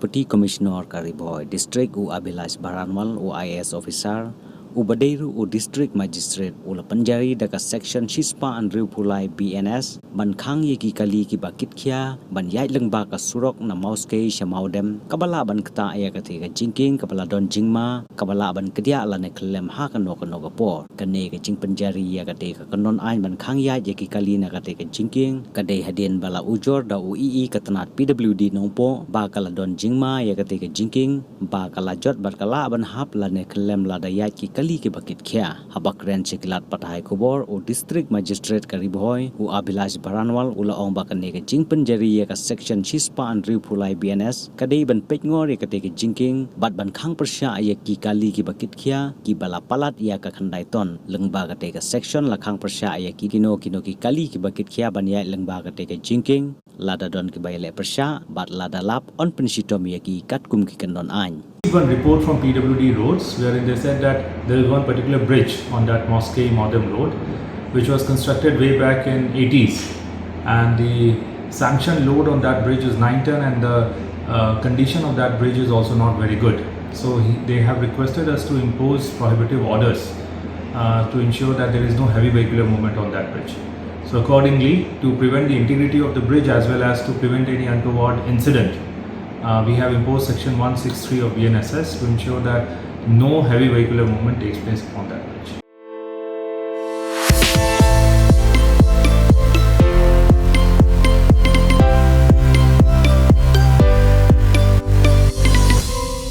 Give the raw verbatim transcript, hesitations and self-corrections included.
Deputy Commissioner ka Ri Bhoi District u Abhilash Baranwal, u I A S officer, u ba dei ruh u District Magistrate, u la pynjari da ka Section shispah hynriewphew lai B N S ban khang ïa ki kali kiba kitkhia ban ïaid lyngba ka surok na Mawskei sha Mawdem, kaba lah ban ktah ïa kata ka jingkieng kaba la don jingma, kaba lah ban kdiah lane khyllem ha kano kano ka por. Kane ka jingpynjari ïa kata ka kyndon aiñ ban khang ïaid ïa ki kali na kata ka jingkieng ka dei hadien ba la ujor da u E E ka tnat P W D Nongpoh ba ka la don jingma ïa kata ka jingkieng, ba ka la jot bad ka lah ban hap lane khyllem lada ïaid ki kali kiba kitkhia. Haba kren sha ki lad pathai khubor, u District Magistrate ka Ri Bhoi, u Abhilash Baranwal, u la ong ba kane ka jingpynjari ïa ka Section shispah hynriewphew lai B N S ka dei ban peitngor ïa kata ka jingkieng bad ban khang pyrshah ïa ki kali kiba kitkhia kiba la palat ïa ka khyndai ton. Lyngba kata ka Section la khang pyrshah ïa ki kino kino ki kali kiba kitkhia ban ïaid lyngba kata ka jingkieng, lada don kiba ïaleh pyrshah bad lada lap yn pynshitom ïa ki katkum ki kyndon aiñ. One report from P W D Roads wherein they said that there is one particular bridge on that Mawskei Mawdem Road, which was constructed way back in eighties, and the sanction load on that bridge is nine ton, and the uh, condition of that bridge is also not very good. So he, they have requested us to impose prohibitive orders uh, to ensure that there is no heavy vehicular movement on that bridge. So accordingly, to prevent the integrity of the bridge as well as to prevent any untoward incident, uh, we have imposed Section one six three of B N S S to ensure that no heavy vehicular movement takes place on that bridge.